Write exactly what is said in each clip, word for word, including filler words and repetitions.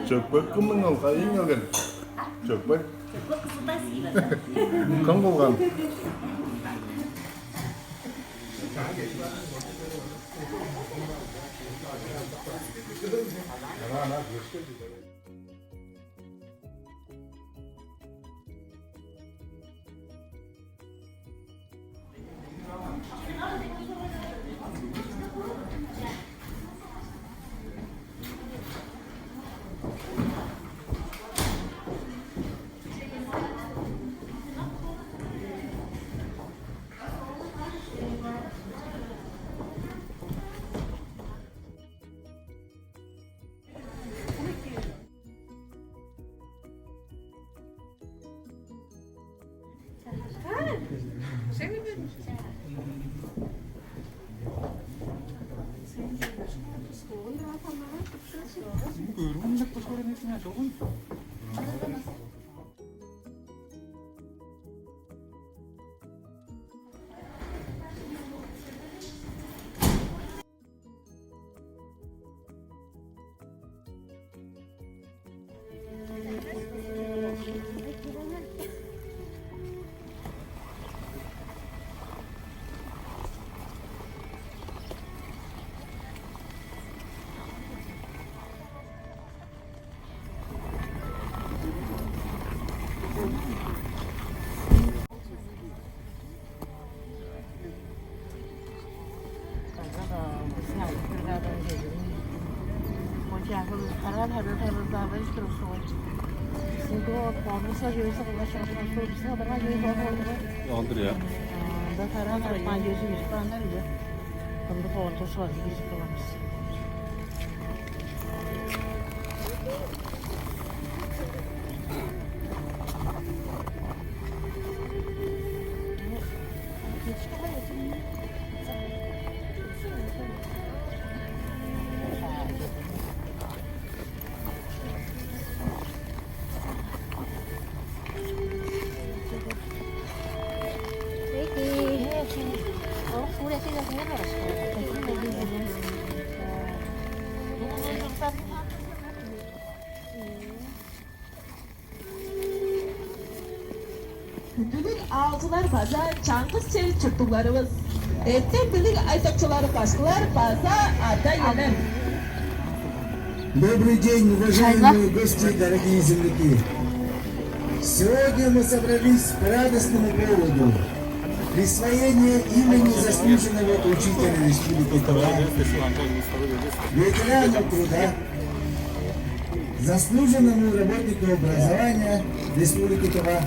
Чөкпек кымның ол, кайын келген? Чөкпек. Кым кылган? Ындыг оолчукчуларга киржип каламыз. Хүндүлүг аалчылар база чаңгыс чер чурттугларывыс, эртем-билиг айтыкчылары, башкылар база ада-иелер. Добрый день, уважаемые гости, дорогие земляки! Сегодня мы собрались по радостному поводу: присвоение имени заслуженного учителя Республики Тыва, ветерана труда, заслуженному работнику образования Республики Тыва,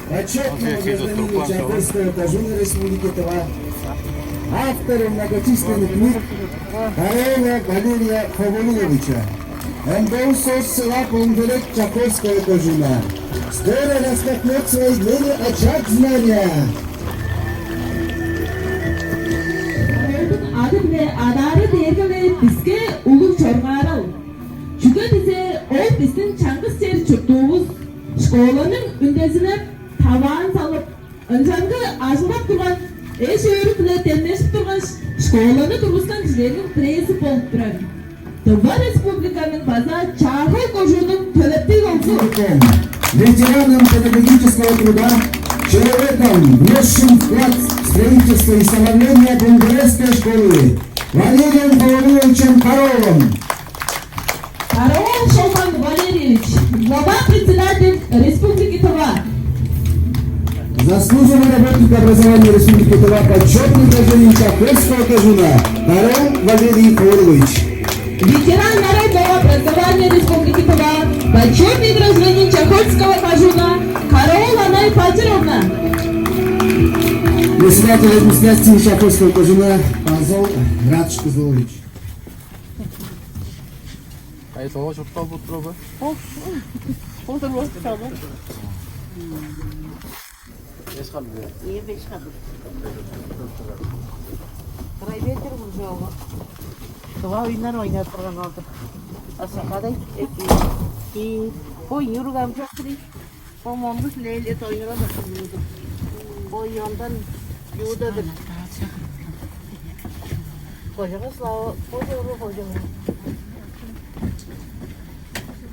почетному гражданину Чайковского кожууна Республики Тыва, автору многочисленных книг Караола Валерия Ховалыговича. Он был создан села Бондарек Чайковского кожууна. Скоро распахнёт свои двери очаг знания. Ады-биле адаары дээрге-ле биске улуг чоргаарал. Чүге дизе ол бистиң чаңгыс чер чурттуувус, школаның үндезине таваан салып, ынчангы ажылдап турган эш-өөрү-биле демнежип турган школаны тургускан кижилерниң бирээзи болуп турар. Тыва Республиканың база Чаа-Хөл кожууннуң төлептиг оглу, ветераном педагогического труда, человеком, внесшим вклад в строительство и становление Бондаревской школы, Валерием Павловичем Карауловым. Караул Шолбан Валерьевич, глава-председатель Республики Тыва. Заслуженный работник образования Республики Тыва, почетный гражданин Чайковского кожууна, Караул Валерий Павлович. Ветеран народного образования Республики Тыва, почетный гражданин Чайковского кожууна, Караул Анай Батыровна. Председатель администрации Чайковского кожууна, Пазол Радж Кызылович. Ай, тоҕо чурттал бут турар бе? Ол, ол да бот турар бе? Беш хам бе? Ийе, беш хам. Кырай бетер бу жоогу. Тула ойнар ойнап турган олду. Аса кадай эки. И бо юргам чокри. Бо мондус леле тойнура башкылыды. Бо йондан юудадыр. Кожага слава, кожага, кожага.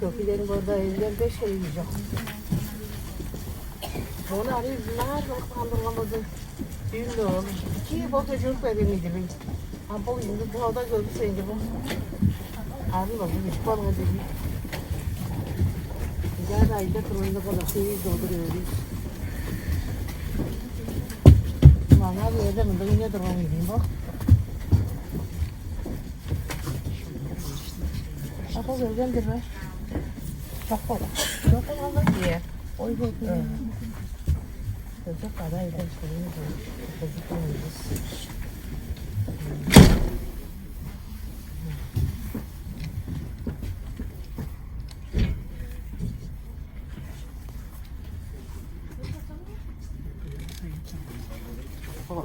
Чок, килерин көрдө элдер беш хей чок. Мону ары ызынаар кылып кандырган болза, дүүн ол ичи болза чуруп берген ийдилей. А бул ийинде бода көрүп сенде бу. Арын болза бижип калган деди. Жада айда турганда кала сейиз долдур өрү. Маңаа берде мында үйне турган ийдим бу. А бул көргендир бе? Чок болган. Чок болган ба? Ийе. Ой, бу. Чок, кадай да шуну. Кызык болган.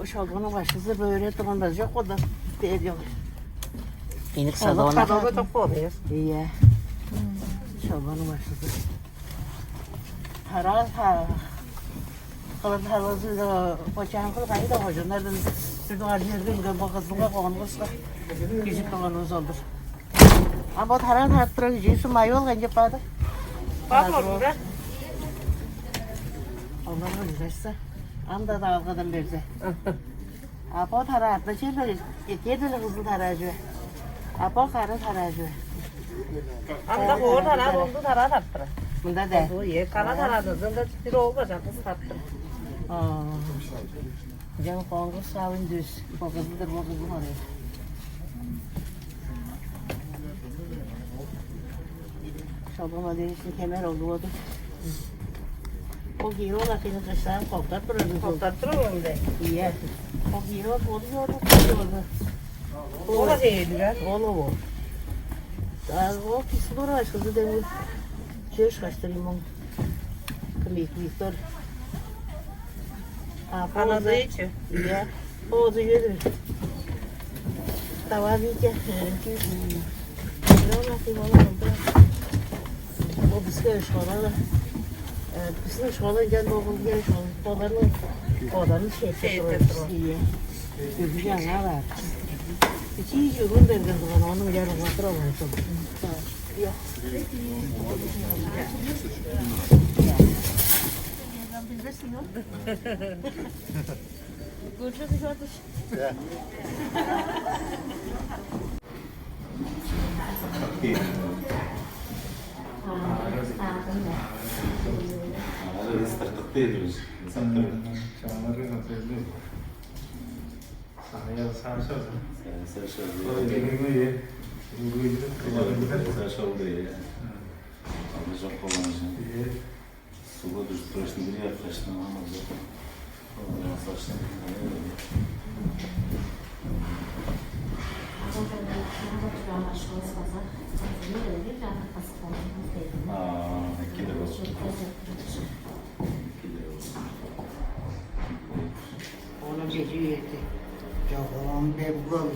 Шолбаның башкызы бөөреп турган база чок болду. Дээр чок. Мени кысалып ана. Кадалга чок болду. Ийе. Шолбаның башкызы. Тараа кылыр талазы бочаан кыл кайда кожуннардан сүрдү кар жерге үнген бо кызылга конгурска. Кижип турганывыс олдур. А бо тараа тарып турар кижи сумай болган деп баады. Бак орунда. Олар ылгашса, ам-да даалгадан берзе. А бо тараатны черле эки деле кызыл тараажы бе? А бо кары тараажы бе? Анда хоор тараа болду, тараа таптыра. Мында да. Бу е кара тараады, ында бир ол бажан кыз таптыр. Жан коңгур савын дүс, бо кызылдыр, бо кызыл орай. Шалгыма дээришин кемер олуоду. Ол киир ол акыйны кыштаан коктап турар. Коктап турар онда. Ийе. Ол киир ол боду жору. Ол да сейди га. Ол ол. А ол кислора ашкызы демир. Чеш каштырым. Кым ийик Виктор. А, Канадайчы. Ийе. Позу жедир. Давай Витя. Жона сый бола болду. Ол биске школада. Биздин школа жан болгон жер школа. Оларны шейтип турабыз. Ийе. Бизге аңаа бар. Ичи жугун берген болган, ону ярыгга тура болган. Жок. Билбесиң ол. Көрсө, көрдүш. Ары ыстыртык дейдибиз. Чаңнары капелли. Саая саша. Саша. Ой, дегенге е. Саша ол да е. Аны жок болган. Е. Суга дүрүп турашын бир яп кашын аңа маза. Аңа сашын. А, кидер болсун. Кидер болсун. Ону чеже үерди. Чогум бебгол.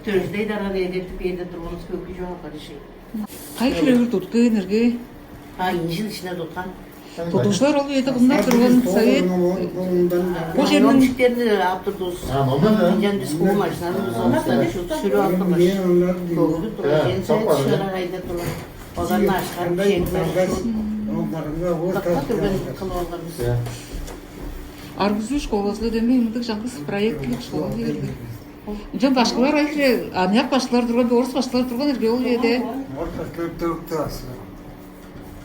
Төрүздөй даран эдертип, эде турганыбыз көкү чок апарышый. Кайы хире өрт уткан эрге? А, инжил ишине туткан. Тудугжулар ол үеде кымнар турган совет? Бо черниң ишиктерин ап турдувус. Ынчан бис куу машинаны узалыштан сүрүп ап тургаш, көгүдүп тургаш, эн совет ишине кайда турган. Оларны ашкарып, чемдерип, дыка түрген кылып алганбыз. Аргызуу школазы дөмей мындыг чаңгыс проектилик школа берди. Ынчан башкылар айхре аныяк башкылар турган, орус башкылар турган эрге ол үеде. Орус башкылар төрүктү башкылар.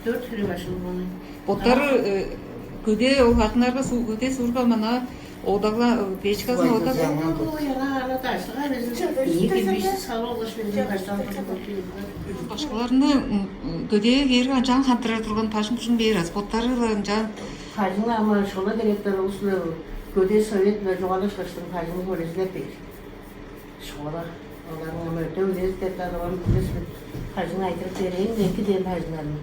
Төрт хире башкылар болган. Боттары көде ол хакынарга көде суурга мана одагла печказын одак. Ой, ана ана ташлыга безин. Ийи кирбишти салып алгаш берген баштан. Башкыларны көдээ кээрге анчаан хантырар турган пашын-пужун бээр аз. Боттары ынчаан. Хажыңы ама школа директору улус-биле көдээ совет-биле чугаалашкаштың хажыңы хөрезилеп бээр. Школа оларның ама өтө үлес деп-даа турган билбес бит. Хажыңы айтырып берейин, эки дээн хажыңнарын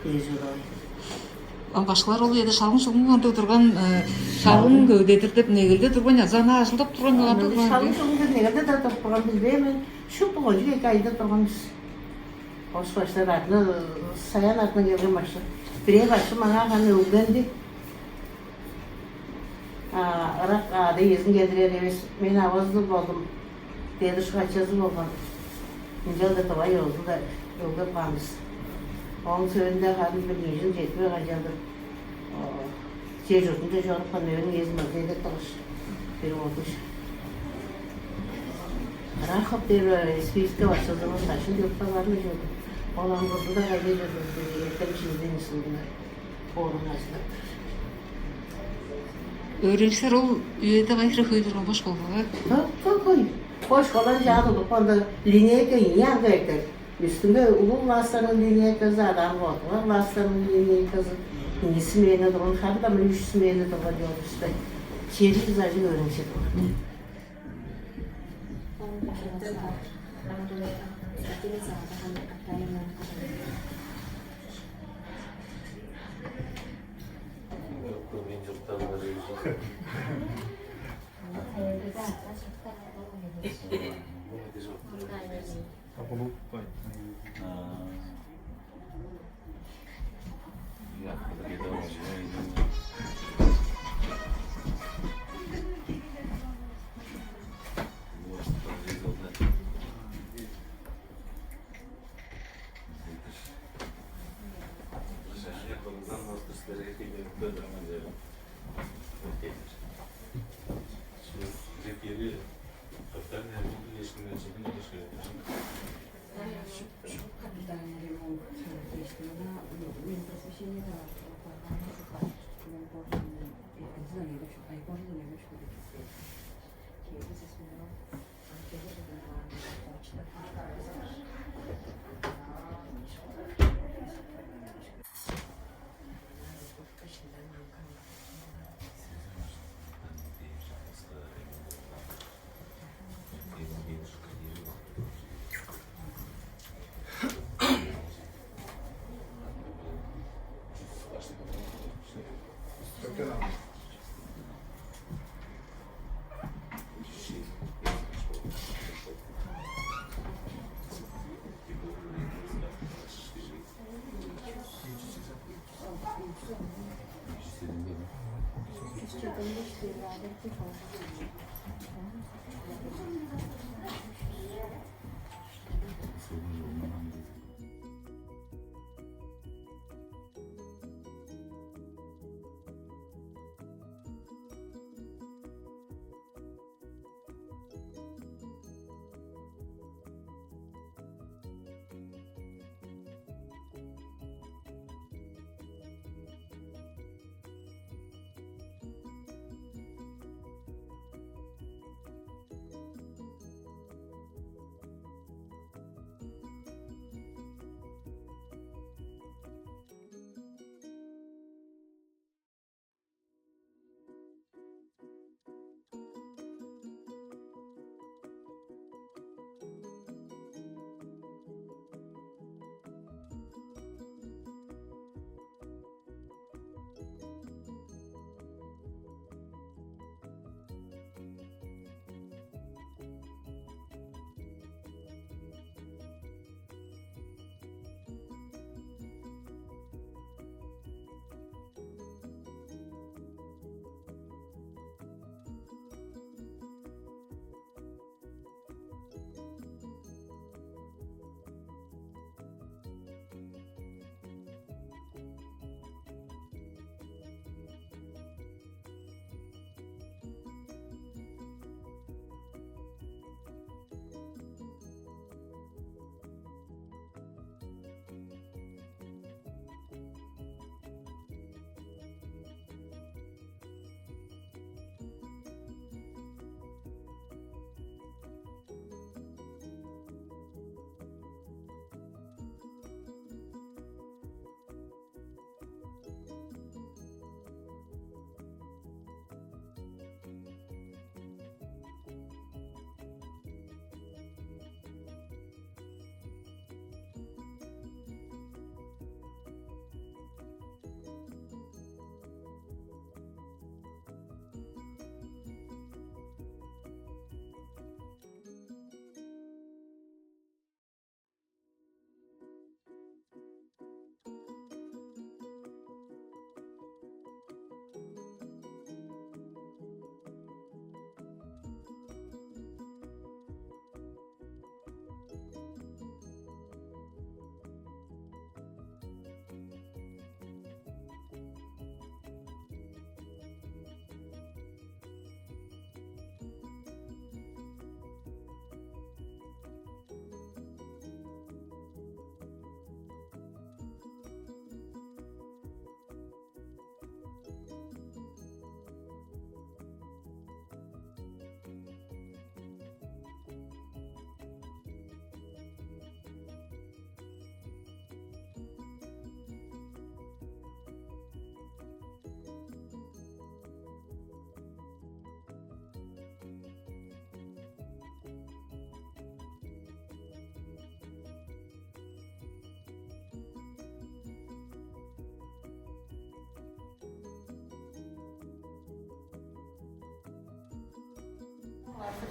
дээр чорой. Ам башкылар ол үеде шалың-шулуң ындыг турган, шалың көвүдедир деп негелде турган, азы ана ажылдап турган кылган турган. Шалың-шулуң деп негелде-даа туруп турган билбээн мен. Шупту кончуг эки айда турган бис. Ос баштар артына, саян артына келген баштар. Бирээ башы маңаа ханы өлгенди. Ырак ада иезин келдирер эвес, мен авазы болдум. Дедушка ачазы болган. Ынчалдыр тывай оозу-да өлгеп каан бис. Ооң сөөлүнде харын бир ийи чыл четпей канчалдыр, о, чер-чуртунче чорупкан, өөрүң эзи маза эдертигеш, бир болдуш. Рахов дээр, э, списке башкызывыс Сашын Чуртугар баарны чорду. Ол ам кызында кайда чорду, эртем шинчилээни ышылдынар. Оорун ажылап турар. Өөреникчилер ол үеде кайы хире хөй турган, бошка болгай? Кой, кой, кой. Бошкалар чаа тудуп каанда, линейка ийи арга эртер. Үстүнге улуг класстарның линейказы, адаан ортуга класстарның линейказы. Ийи смена турган, харын-даа мындыг үш смена турган чорду бисте. Чеди чүс ажыг өөреникчи турган. Капитальный ремонт дээш, мына, мен просвещениеде барган, мен должен, я не знаю, я вообще, а я должен, я вообще.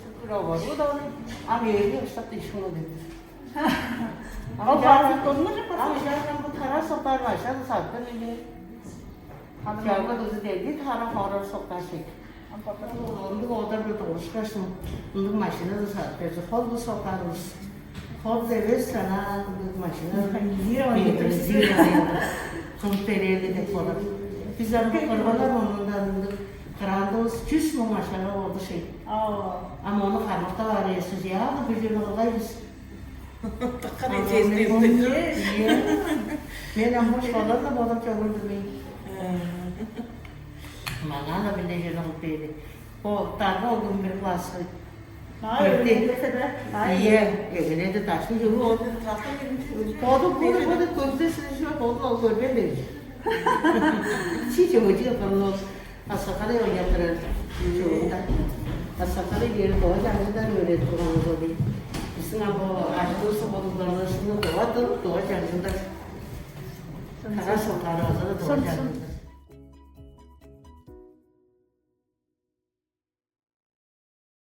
Шүгүр оваруу да ону ам ээги ыштап дишиң ол деп. Ол база көрүнүр. Ам жагдан бу тарас соктаар башады саттыр эле. Жагда кызы деди тара хорор соктаар шек. Ындыг одар бир догушкашым ындыг машинада сатып берди. Хол бу соктаарыбыз. Хол эвес ана ындыг машина. Механизированный. Механизированный. Кылып берели деп болот. Биз аны кыргана мурнундан ындыг кырандывыс жүз муң ашага болду шей. Ам ону кармакта бар эсиз яалы билген олгайбыз. Таккан эжээзин. Мен ам бу школада болуп чогулдум. Маңаа биле жөнүп бээди. Бо дарга ол күн бир классы. Маа Көрдү. Өлгенде да. Ие, эгеледи дашын жугу ол. Боду боду боду көрдү сиз жок ол ол көрбен бе. Чи жугу жугу кырын ол. Асакары ойнап турар. Жугунда. Асакары жери доо жагындан өрет турган ол дей. Биздин або ажылысы болуп барган шуну доо туруп доо жагындан. Кара сокары аза да доо жагындан.